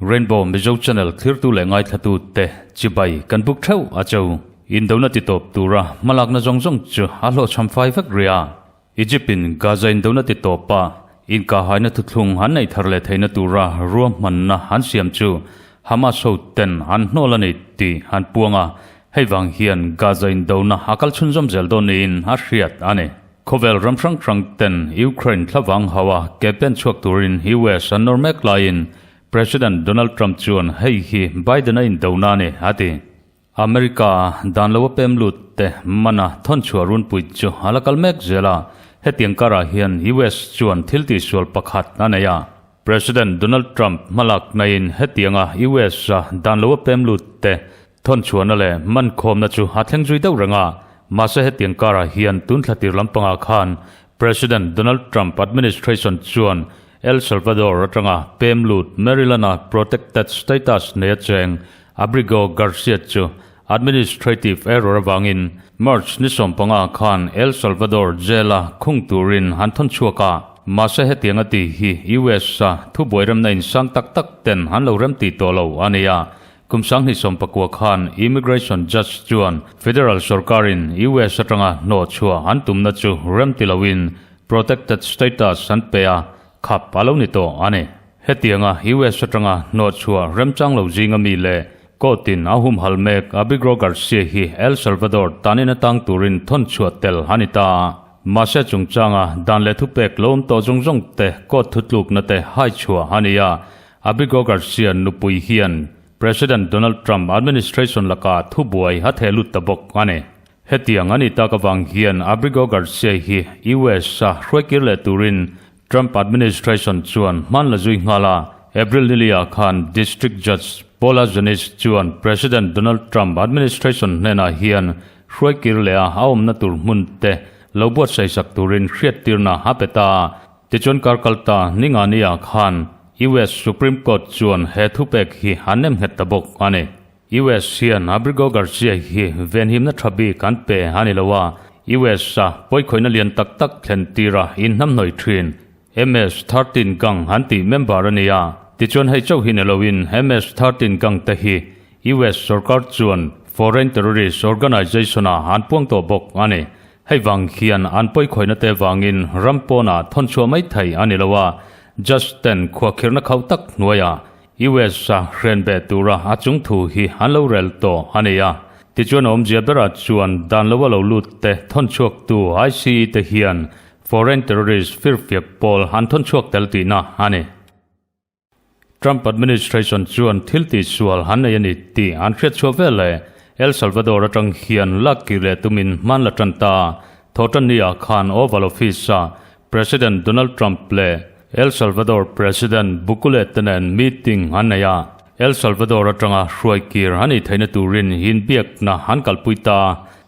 Rainbow Mizo Channel thlirtu leh ngaithlatu te chibai kan buk theuh a cho. Indona ti tawp tura hmalakna zawng zawng chu a hlawhchham fai vek rih a. Egypt in Gaza indona ti tawp a inkahaina thuthlung an neih thar leh theihna tura ruahmanna an siam chu Hamas ho ten an hnawl a ni tih an puang a, hei vang hian Gaza indona a kal chhunzawm zel dawn niin a hriat a ni. Khawvel ram hrang hrang ten Ukraine thlavang haua ke pen chhuak turin US an nawr mek laiin President Donald Trump chuan hei hi Biden-a indona a ni a ti. America dan lo a pem lut te mana thawnchhuah runpui chu a la kal mek zel a, hetiang karah hian US chuan thil tihsual pakhat a nei a. President Donald Trump hmalak naiin hetianga US a dan lo a pem lut te thawnchhuahna leh mankhawmna chu a thleng zui deuh reng a, mahse hetiang karah hian tun thla tir lampangah khan President Donald Trump administration chuan El Salvador atanga pem lut Maryland-a protected status nei a cheng Abrigo Garcia chu administrative error avangin March ni 15 khan El Salvador jail-a khung turin an thawn chhuak a. Mahse hetiang a tih hi US-a thubuai remna insang tak tak ten an lo remti tawh lo a ni a. Kum 2019 khan immigration judge chuan federal sorkarin US atanga hnawh chhuah an tumna chu remti loin protected status an pe a, khap a lo ni tawh a ni. Hetianga US atanga hnawhchhuah remchang lo zinga mi leh court-in a humhal mek Abigail Garcia hi El Salvador tanin atang turin thawnchhuah tel a ni ta. Mahse chungchanga dan leh thupek lo awm tawh zawng zawng te court thutlukna te haichhuah a ni a, Abigail Garcia nupui hian President Donald Trump administration lakah thubuai a theh lut ta bawk a ni. Hetiang a ni tak avang hian Abigail Garcia hi US-a hruaikir leh turin Trump administration chuan hman la zui nghal a, April niliah khan District Judge Paula Xinis chuan President Donald Trump administration hnenah hian hruaikir leh a awmna tur hmun te lo buatsaih sak turin hriattirna a pe ta a. Tichuan kar kal ta Ningani-ah khan US Supreme Court chuan he thupek hi a nemnghet ta bawk a ni. US hian Abrigo Garcia hi venhimna tha bik an pe a ni lo a, US a pawikhawihna lian tak tak thlen tira inhnamhnawih thin MS-13 gang an tih member a ni a. Tichuan hei chauh hi ni loin MS-13 gang te hi US sorkar chuan foreign terrorist organization ah an puang tawh bawk a ni. Hei vang hian an pawikhawihna te vangin ram pawnah thawnchhuah mai thei a ni lo a, judge ten khuahkhirhna khauh tak hnuaiah US a hren beh tura a chung thu hi an lo rel tawh a ni a. Tichuan awmzia berah chuan dan lo a lo lut te thawn chhuaktu ICE te hian foreign terrorist firfiak pawl an thawn chhuak tel tihna a ni. Trump administration chuan thil tihsual an nei a ni tih an hriat chhuah vel leh El Salvador atang hian lak kir leh tumin hman la tan ta. Thawhtanni-ah khan Oval Office-a President Donald Trump leh El Salvador President Bukule te nen meeting an nei a, El Salvador atanga hruaikir a nih theihna turin inbiakna an kalpui ta.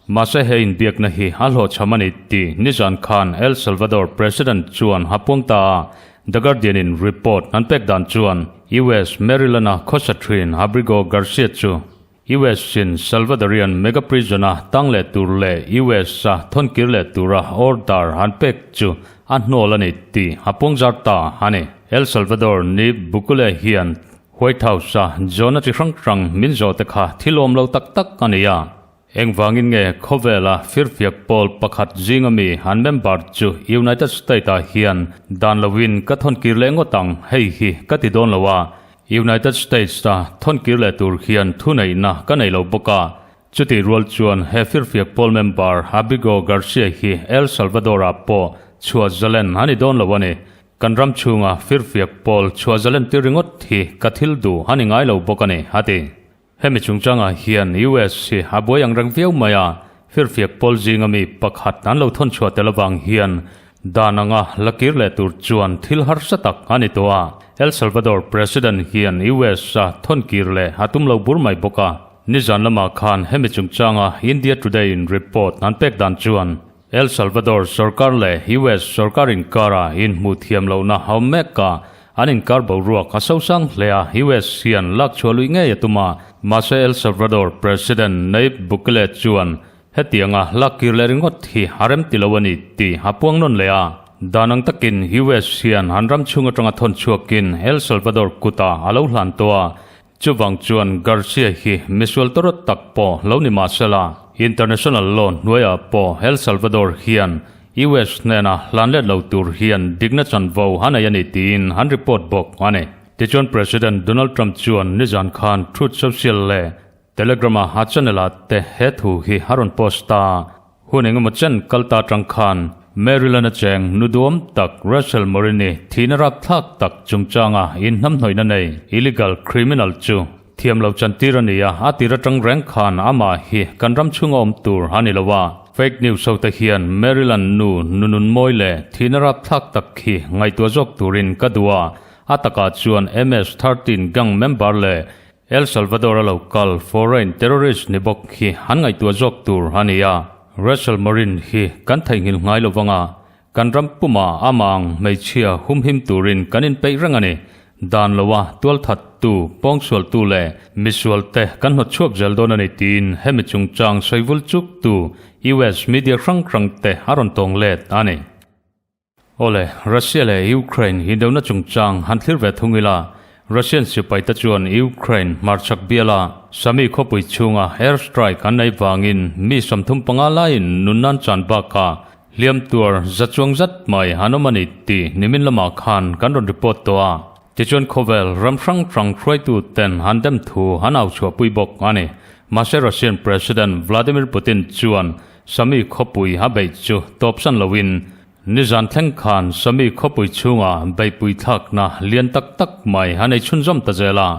Mahse he inbiakna hi a hlawhchham a ni tih nizan khan El Salvador President chuan a puang ta a, The Guardian-in report an pek dan chuan US Maryland-a khawsa thin Abrigo Garcia chu US-in Salvadorian mega prison-a tang leh tur leh US-a thawnkir leh tura order an pek chu a hnawl a ni tih a puangzar ta a ni. El Salvador ni Bukele hian White House-a zawhna chi hrang hrang min zawh te kha thil awm lo tak tak a ni a. Engvangin nge khawvela firfiak pawl pakhat zinga mi an member chu United State-ah hian dan loin ka thawnkir leh ngawt ang hei hi ka ti dawn lo a, United States-a thawnkir leh tur hian thuneihna ka nei lo bawk a, chutih rual chuan he firfiak pawl member Abigo Garcia hi El Salvador-ah pawh chhuah zalen a ni dawn lo a ni. Kan ram chhunga firfiak pawl chhuah zalen tir ringawt hi ka thil duh a ni ngai lo bawk a ni, a ti. Hemi chungchangah hian US hi a buai ang reng viau mai a, firfiak pawl zinga mi pakhat an lo thawn chhuah tel avang hian dan anga la kir leh tur chuan thil harsa tak a ni tawh a. El Salvador President hian US a thawn kir leh a tum lo bur mai bawk a. Nizan lamah khan hemi chungchanga India Today in report an pek dan chuan El Salvador sorkar leh US sorkar inkara inhmuh thiam lohna a awm mek a. An inkar boruak a sosang hle a, US hian lak chhuah luih ngei a tum a, mahse El Salvador President Nayib Bukele chuan hetianga lak kir leh ringawt hi a rem ti lo a ni tih a puang nawn leh a. Dan ang takin US hian an ram chhung atanga thawn chhuakin El Salvador kutah a lo hlan tawh a, Chuvang chuan Garcia hi misual tawrh tak pawh lo ni mah sela, international law hnuaiah pawh El Salvador hian US hnena hlan let lo tur hian dikna chanvo a nei a ni tiin an report bawk a ni. Tichuan President Donald Trump chuan nizan khan Truth Social leh Telegram-a a channel-ah te he thu hi a rawn post ta. Hun engemaw chen kal ta atang khan Maryland a cheng nu duam tak Rachel Morini thihna rapthlak tak chungchanga inhnamhnawihna nei illegal criminal chu thiam lo chantir a ni a, a tir atang reng khan amah hi kan ram chhunga awm tur a ni lo a. Fake news ho te hian Maryland nu nunun mawi leh thihna rapthlak tak hi ngaihtuah zawk turin ka duh a, a takah chuan MS-13 gang member leh El Salvador a lo kal foreign terrorist ni bawk hi an ngaihtuah zawk tur a ni a, Rachel Morin hi kan theihnghilh ngai lo vang a, kan ram puma amah ang hmeichhia humhim turin kan inpeih reng a ni. Dan loa tualthattu, pawngsualtu leh misualte kan hnawtchhuak zel dawn a ni tiin hemi chungchang sawivul chuktu US media hrang hrangte a rawn tawng let a ni. Awle, Russia leh Ukraine indona chungchang han thlir ve thung ila, Russian sipaite chuan Ukraine hmarchhak biala Sami khawpui chhunga air strike an nei vangin mi 35 laiin nunnan chan bakah hliam tuar za chuang zat mai an awm a ni tih nimin lamah khan kan rawn report tawh a. Tichuan khawvel ram hrang hrang hruaitu ten an dem thu an au chhuahpui bawk a ni. Mahse Russian President Vladimir Putin chuan Sami khawpui a beih chu tawpsan loin Nizan thleng khan Sami khawpui chhunga beihpui thlakna lian tak tak mai a nei chhunzawm ta zel a.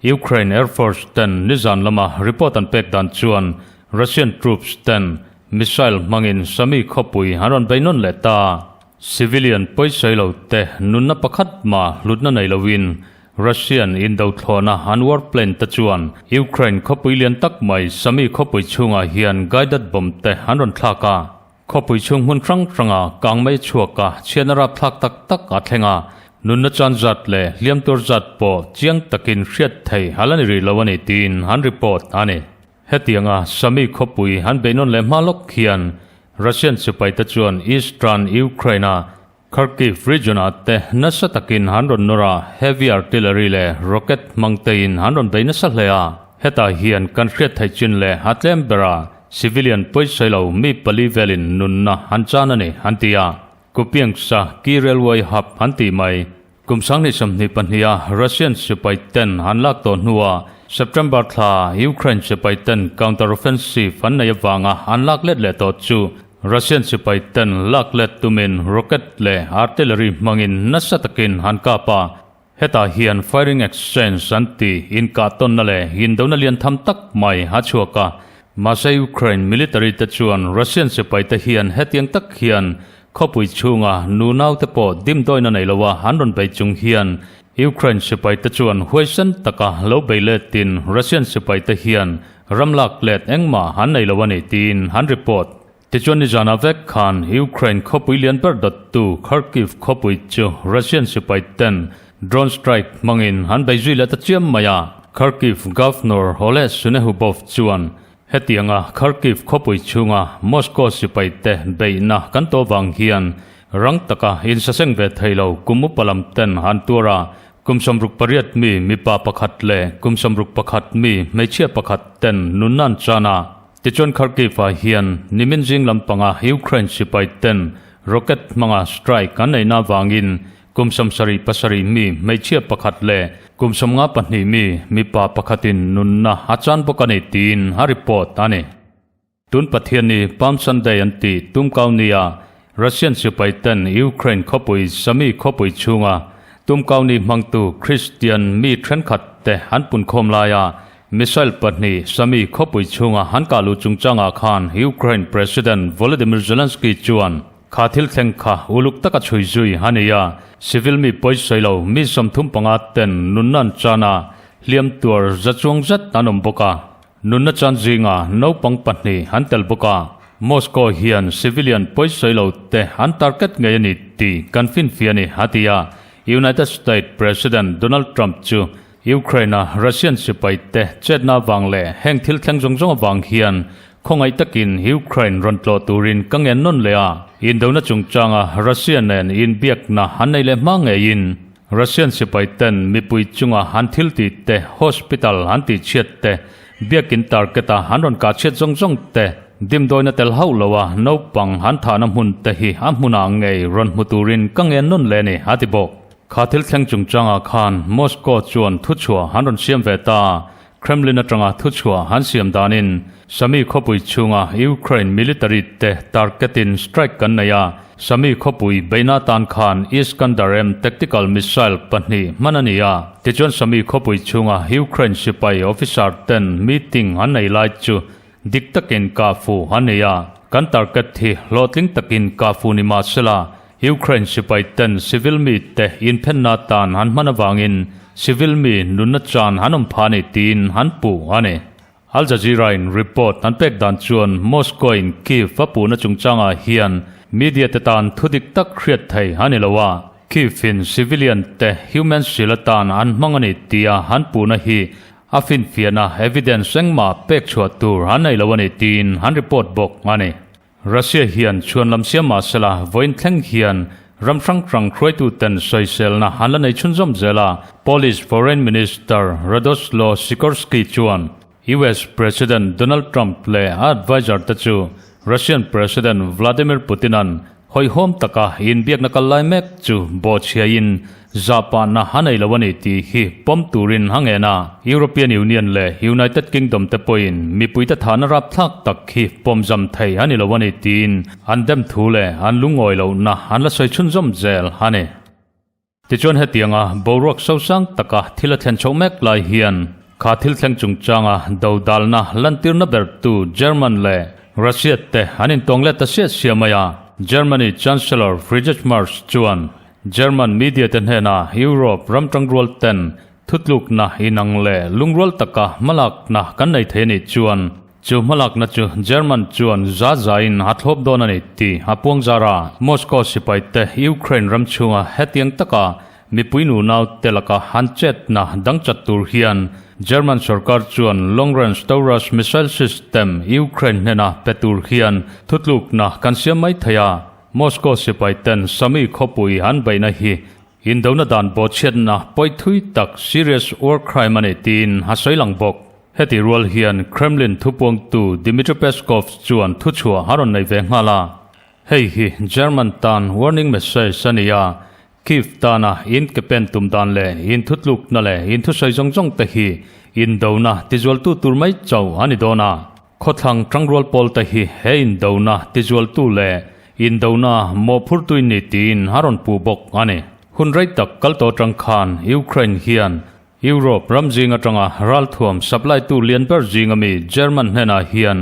Ukraine Air Force ten nizan lama report an pek dan chuan Russian troops ten missile hmangin Sami khawpui an rawn bei nawn leh ta. Civilian pawisawi lo te nunna pakhat mah hlutna nei loin Russian indo thlawhna an warplane te chuan Ukraine khawpui lian tak mai Sami khawpui chhungah hian guided bomb te an rawn thlak a. Khawpui chhung hmun hrang hranga kang mai chhuak a, chhiatna rapthlak tak tak a thleng a, nunna chan zat leh hliam tur zat pawh chiang takin hriat thei a la ni rih lo a ni tiin an report a ni. Hetianga Sami khawpui an beihnawn leh hma lawk hian Russian sipaite chuan Eastern Ukraine-a Kharkiv region-ah te nasa takin an rawn nawr a, heavy artillery leh rocket hmang tein an rawn bei nasa hle a. Hetah hian kan hriat theih chin leh a tlem bera civilian pawisawi lo mi pali velin nunna an chan a ni, an ti a. Kupiansk-a key railway hub an tih mai. Kum 2022 a Russian sipai ten an lak tawh hnuah September thla Ukraine sipai ten counter-offensive an nei avanga an lak let leh tawh chu Russian sipai ten lak let tumin rocket leh artillery hmangin nasa takin an kap a, hetah hian firing exchange an ti inkah tawnna leh indona lian tham tak mai a chhuak a. Mahse Ukraine military te chuan Russian sipai te hian hetiang tak hian Khawpui chhunga nu naute pawh dimdawina nei loa an rawn bei chung hian Ukraine sipaite chuan huaisen taka lo bei letin Russian sipaite hian ram lak let engmah an nei lo a ni tiin an report. Tichuan nizanah vek khan Ukraine khawpui lian ber dawttu Kharkiv khawpui chu Russian sipaiten drone strike hmangin an bei zui leh ta chiam mai a. Kharkiv Governor Oleh Synehubov chuan Hetianga Kharkiv khawpui chhunga Moscow sipaite beihna kan tawh vang hian rang taka insaseng ve thei lo kum upa lam ten an tuar a, kum 68 mi mipa pakhat leh kum 61 mi hmeichhia pakhat ten nunna an chan a. Tichuan Kharkiv-ah hian nimin zing lampanga Ukraine sipaiten rocket hmanga strike an neihna avangin Kum 77 mi hmeichhia pakhat leh kum 52 mi mipa pakhatin nunna a chan bawk a ni tiin a report a ni. Tun Pathianni Palm Sunday an tih tumkau nia Russian sipai ten Ukraine khawpui Sami khawpui chhunga tumkau ni hmangtu Christian mi thenkhat te an punkhawm laia Missile pahnih Sami khawpui chhunga an kah luh chungchangah khan Ukraine President Volodymyr Zelensky chuan Kha thil thleng kha uluk taka chhui zui a ni a, civil mi pawisawi lo mi 35 ten nunna an chan a, hliam tuar za chuang zet an awm bawk a. Nunna chan zinga naupang pahnih an tel bawk a, Moscow hian civilian pawisawi lo te an target ngei a ni tih kan finfiah a ni, a ti a. United States President Donald Trump chu Ukraine-a Russian sipaite chetna avang leh heng thil thleng zawng zawng avang hian khawngaih takin Ukraine rawn tlawh turin ka ngen nawn leh a. Indona chungchanga Russia nen inbiakna an nei leh hma ngeiin Russian sipaiten mipui chunga an thil tih te, hospital an tihchhiat te, biakin target-a an rawn kahchhiat zawng zawng te, dimdawina tel hauh loa naupang an thahna hmun te hi a hmunah ngei rawn hmu turin ka ngen nawn leh a ni, a ti bawk. Kha thil thleng chungchangah khan Moscow chuan thuchhuah an rawn siam ve ta. Kremlin atanga thuchhuah an siam danin Sami khawpui chhunga Ukraine military te target-in strike kan nei a, Sami khawpui beihna atan khan Iskander-M tactical missile pahnih hman a ni a. Tichuan Sami khawpui chhunga Ukraine sipai officer ten meeting an nei lai chu Dik takin ka fu a nei a, kan target hi hlawhtling takin ka fu ni mah sela, Ukraine sipai ten civil mi te inphenna tan han hman avangin civil mi nunna chan han awm phah a ni tiin han puh a ni. Al Jazeera in report an pek dan chuan Moscow in Kyiv a puhna chungchangah hian media te tan thudik tak hriat thei a ni lo a, Kyiv in civilian te human shield atan an hmang a ni tia han puhna hi A finfiahna, evidence, engmah pek chhuah tur an nei lo a ni tiin an report bawk a ni. Russia hian chhuan lam siam mah sela vawiin thleng hian ram hrang hrang hruaituten sawiselna an la nei chhunzawm zel a, Polish Foreign Minister Radoslaw Sikorski chuan US President Donald Trump leh a adviser te chu Russian President Vladimir Putin-a'n hawihhawm taka inbiakna kal lai mek chu bawhchhiain zahpahna a nei lo a ni tih hi pawm turin a ngen a. European Union leh United Kingdom te pawhin mipuite thahna rapthlak tak hi pawmzam thei a ni lo a ni tiin an dem thu leh an lungawi lohna an la sawi chhunzawm zel a ni. Tichuan hetianga boruak sosang taka thil a thlen chhoh mek lai hian kha thil thleng chungchanga dodalna lantirna bertu German leh Russia te an intawng let ta siah siah mai a. Germany Chancellor Friedrich Merz chuan German media te hnenah Europe ram tangrual ten thutlukna inang leh lungrual taka hmalakna kan nei thei a nih chuan Chu hmalakna chu German chuan za zain a thlawp dawn a ni tih a puang zar a. Moscow sipaite Ukraine ram chhunga hetiang taka mipui nunau te laka han chetna dang chat tur hian German sorkar chuan Long Range Taurus missile system Ukraine hnena pe tur hian thutlukna kan siam mai thei a. Moscow sipaiten Sami khawpui an beihna hi Indona dan bawhchhiatna pawi thui tak serious war crime a ni tiin a sawi lang bawk. Heti rual hian Kremlin thupuangtu Dmitry Peskov chuan thuchhuah a rawn nei ve nghal a. Hei hi German tan warning message a ni a, Kyiv tana in ke pen tum dan leh in thutlukna leh in thusawi zawng zawng te hi indona tizualtu tur mai chauh a ni dawn a. Khawthlang tangrual pawl te hi he indona tizualtu leh indona mawhphurtu in ni tiin a rawn puh bawk a ni. Hun rei tak kal tawh atang khan Ukraine hian Europe ram zing atanga ralthuam supply tu lian ber zing ami German hnenah hian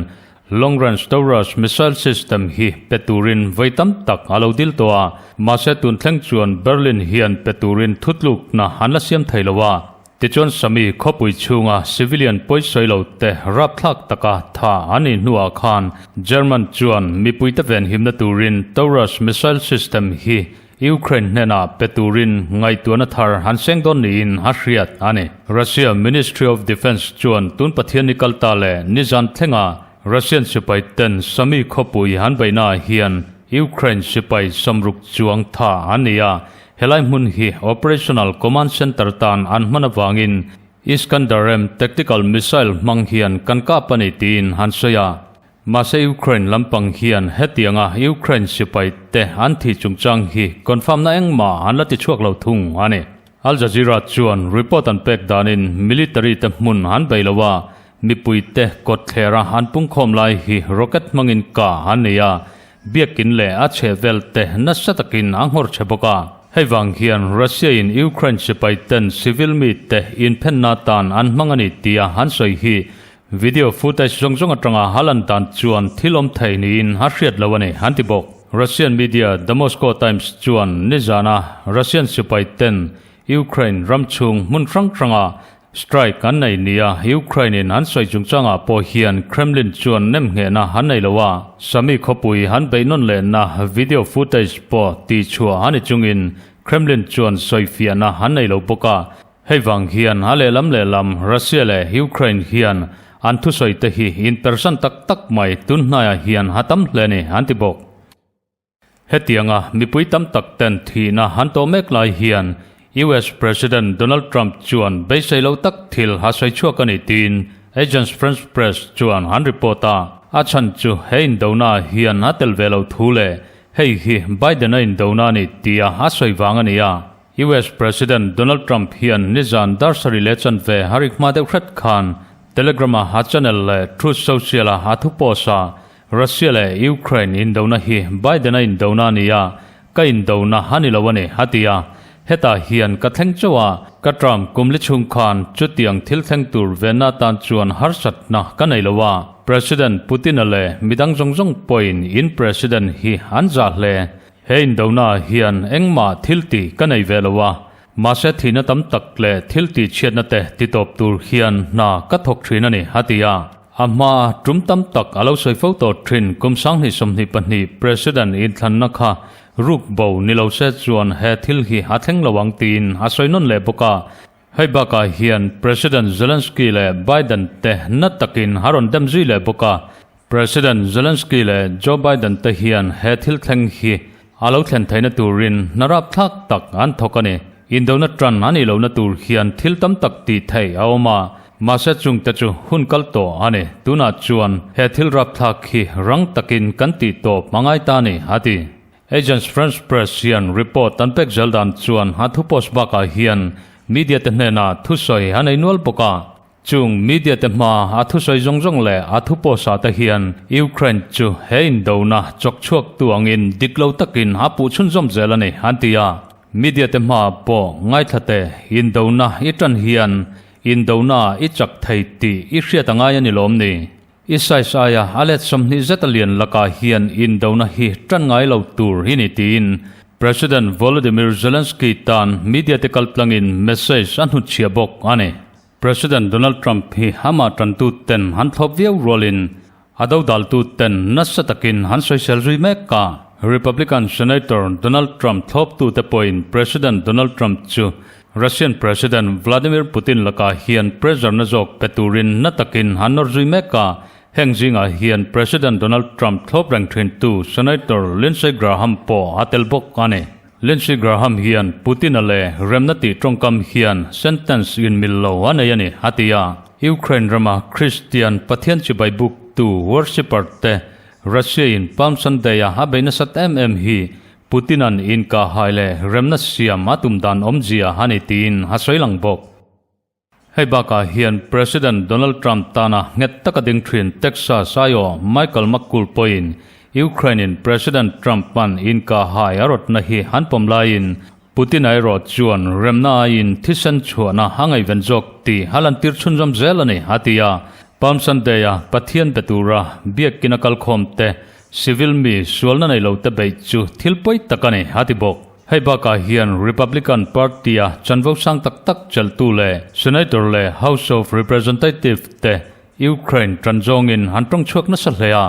Long Range Taurus missile system hi pe turin vawi tam tak a lo dil tawh a, mahse tun thleng chuan Berlin hian pe turin thutlukna an la siam thei lo a. Tichuan Sami khawpui chhunga civilian pawisawi lo te rapthlak taka tha an nih hnuah khan German chuan mipuite venhimna turin Taurus missile system hi Ukraine hnenah pe turin ngaihtuahna thar an seng dawn niin a hriat a ni. Russia Ministry of Defence chuan tun Pathianni kalta leh nizan thlenga Russian sipai ten Sami khawpui an beihnaah hian Ukraine sipai 60 chuang tha an ni a, Helai hmun hi Operational Command Center tan an hman avangin Iskander-M tactical missile hmang hian kan kap a ni tiin an sawi a. Mahse Ukraine lampang hian hetianga Ukraine sipai te an thih chungchang hi confirm na engmah an la ti chhuak lo thung a ni. Al Jazeera chuan report an pek danin military te hmun an bei lo a, mipui te kawtthlera an pungkhawm lai hi rocket hmangin kah an nei a, Biakin leh a chhehvel te nasa takin a nghawr che bawk a. Hei vang hian Russia in Ukraine sipai ten civil mi te inphenna tan an hmang a ni tia an sawi hi video footage zawng zawng atanga a lan dan chuan thil awm thei niin a hriat lo a ni an ti bawk. Russian media The Moscow Times chuan nizana Russian sipai ten Ukraine ram chhung hmun hrang hranga Strike an nei nia Ukraine in an sawi chungchangah pawh hian Kremlin chuan nemnghehna an nei lo a, Sami khawpui an beih nawn lehna video footage pawh tihchhuah a ni chungin. Kremlin chuan sawifiahna an nei lo bawk a. Hei vang hian a lehlam lehlam Russia leh Ukraine hian an thusawi te hi inpersan tak tak mai tun hnaiah hian a tam hle a ni an ti bawk. Hetianga mipui tam tak ten thihna an tawh mek lai hian US President Donald Trump chuan beisei lo tak thil a sawi chhuak a ni tiin Agence France Presse chuan an report a. A chhan chu he indona hian a tel ve lo thu leh hei hi Biden-a indona a ni tia a sawi vang a ni a. US President Donald Trump hian nizan dar sarih leh chanve a rik hma deuh hret khan Telegram-a a channel leh Truth Social-a a thu post a, Russia leh Ukraine indona hi Biden-a indona a ni a, ka indona a ni lo a ni, a ti a. Hetah hian ka thleng chauh a, ka term kum li chhung khan chutiang thil thleng tur venna atan chuan harsatna ka nei lo a. President Putin-a leh midang zawng zawng pawhin in President hi an zah hle. He indona hian engmah thil tih ka nei ve lo a, mahse thihna tam tak leh thil tih chhiatna te titawp tur hian hna ka thawk thin a ni, a ti a. A hmaa tum tam tak a lo sawi fo tawh thin kum 2022 President inthlanna kha ruk bo ni lo se chuan he thil hi a thleng lo ang tiin a sawi nawn leh bawk a. Hei bakah hian President Zelensky leh Biden te na takin a rawn dem zui leh bawk a. President Zelensky leh Joe Biden te hian he thil thleng hi a lo thlen theihna turin hna rapthlak tak an thawk a ni. Indona tan a nih lohna tur hian thil tam tak tih theih a awm a, mahse chungte chu hun kal tawh a ni. Tunah chuan he thil rapthlak hi rang takin kan tih tawp a ngai ta a ni, a ti. Agence France Presse hian report an pek zel dan chuan a thu post bakah hian media te hnenah thusawi a nei nual bawk a. Chung media te hma a thusawi zawng zawng leh a thu pawsa te hian Ukraine chu he indona chawk chhuak tu angin dik lo takin a puh chhunzawm zel a ni, an ti a. Media te hma pawh ngaithla te indona i tan hian indona i chak thei tih i hriat a ngai a ni lawm ni? I size aia a let 20 zet a lian lakah hian indona hi tan ngai lo tur hi ni tiin President Volodymyr Zelensky tan media te kaltlangin message a hnutchhiah bawk a ni. President Donald Trump hi amah tantu ten han thlawp viau rualin a dodaltu ten nasa takin han sawisel zui mek a. Republican Senator Donald Trump thlawptu te pawhin President Donald Trump chu Russian President Vladimir Putin lakah hian pressure na zawk pe turin na takin han nawr zui mek a. Heng zingah hian President Donald Trump thlawp reng thintu Senator Lindsey Graham pawh a tel bawk a ni. Lindsey Graham hian Putin-a leh remna tih tawngkam hian sentence inmil lo a nei a ni, a ti a. Ukraine rama Kristian Pathian chibai buktu worshipper te Russia-in Palm Sunday-a a bei nasat em em hi Putin-a'n inkahhai leh remna siam a tum dan awmzia a ni tiin a sawi lang bawk. Hei bakah hian President Donald Trump tana nghet taka ding thin Texas aiawh Michael McCaul pawhin Ukraine-in President Trump hman inkahhai a rawtna hi an pawm laiin Putin-a erawh chuan remna aiin thisen chhuahna a ngaihven zawk tih a lantir chhunzawm zel a ni, a ti a. Palm Sunday-a Pathian be tura biakina kalkhawmte civil mi sualna nei lote beih chu thil pawi tak a ni, a ti bawk. Hei bakah hian Republican Party-a chanvo sang tak tak chelhtu leh Senator leh House of Representative te Ukraine tan zawngin an tawng chhuak nasa hle a,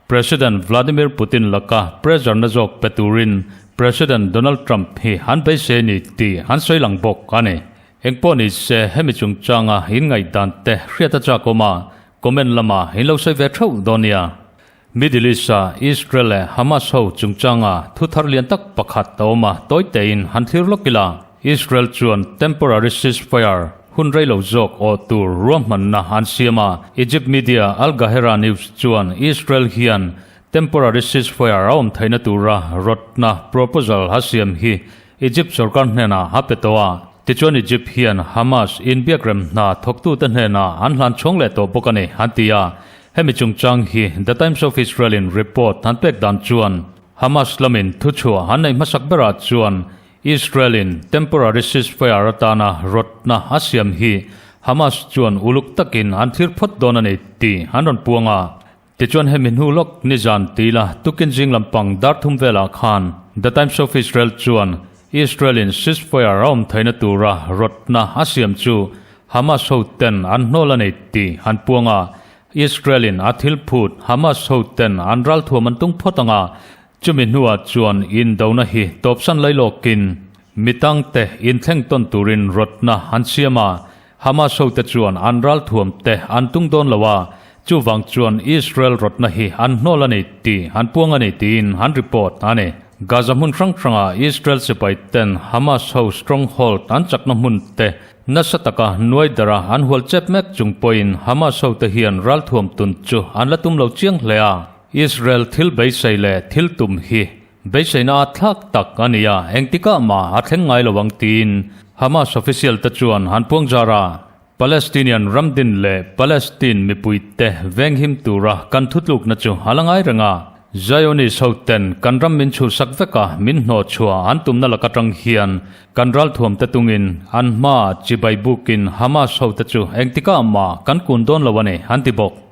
President Vladimir Putin laka pressure na zawk pe turin President Donald Trump hi an beisei a ni tih an sawi lang bawk a ni. Engpawh ni se hemi chungchanga inngaihdan te hriat a chak awm a, comment lamah in lo sawi ve theuh dawn nia. Middle East-a Israel leh Hamas ho chungchanga thu thar lian tak pakhat a awm a, tawi tein han thlir lawk ila. Israel chuan temporary ceasefire hun rei lo zawk awh tur ruahmanna an siam a, Egypt media Al Gahera News chuan Israel hian temporary ceasefire a awm theihna tura rawtna proposal a siam hi Egypt sorkar hnenah a pe tawh a, tichuan Egypt hian Hamas inbiakrem hna thawktute hnenah an hlan chhawng leh tawh bawk a ni, an ti a. Hemi chungchang hi The Times of Israel in report an pek dan chuan Hamas lamin thuchhuah an neih hmasak berah chuan Israel in temporary ceasefire atana rawtna a siam hi Hamas chuan uluk takin an thlir phawt dawn a ni tih an rawn puang a. Tichuan hemi hnu lawk nizan tila tukin zing lampang dar thum velah khan The Times of Israel chuan Israel in ceasefire a awm theihna tura rawtna a siam chu Hamas ho ten an hnawl a nei tih an puang a, Israel in a thil phut Hamas ho ten an ralthuam an tung phawt ang a, chumi hnuah chuan indona hi tawpsan lai lawkin. Mitangte inthleng tawn turin rawtna an siam a, Hamas hote chuan an ralthuam te an tung dawn lo a, chuvang chuan Israel rawtna hi an hnawl a ni tih an puang a ni tiin an report a ni. Gaza hmun hrang hranga Israel sipai ten Hamas ho stronghold an chakna hmun te nasa taka nuai dara an hual chep mek chung pawhin Hamas hote hian ralthuam tun chu an la tum lo chiang hle a, Israel thil beisei leh thil tum hi Beiseina a thlak tak a ni a, engtikah mah a thleng ngai lo ang tiin Hamas official te chuan an puang zar a. Palestinian ramdin leh Palestine mipuite venghim tura kan thutlukna chu a la ngai reng a. Zionist hoten kan ram min chhuhsak vek a, min hnawhchhuah an tumna lak atang hian kan ralthuamte tungin an hmaah chibai bukin Hamas hote chu engtikah mah kan kun dawn lo a ni, an ti bawk.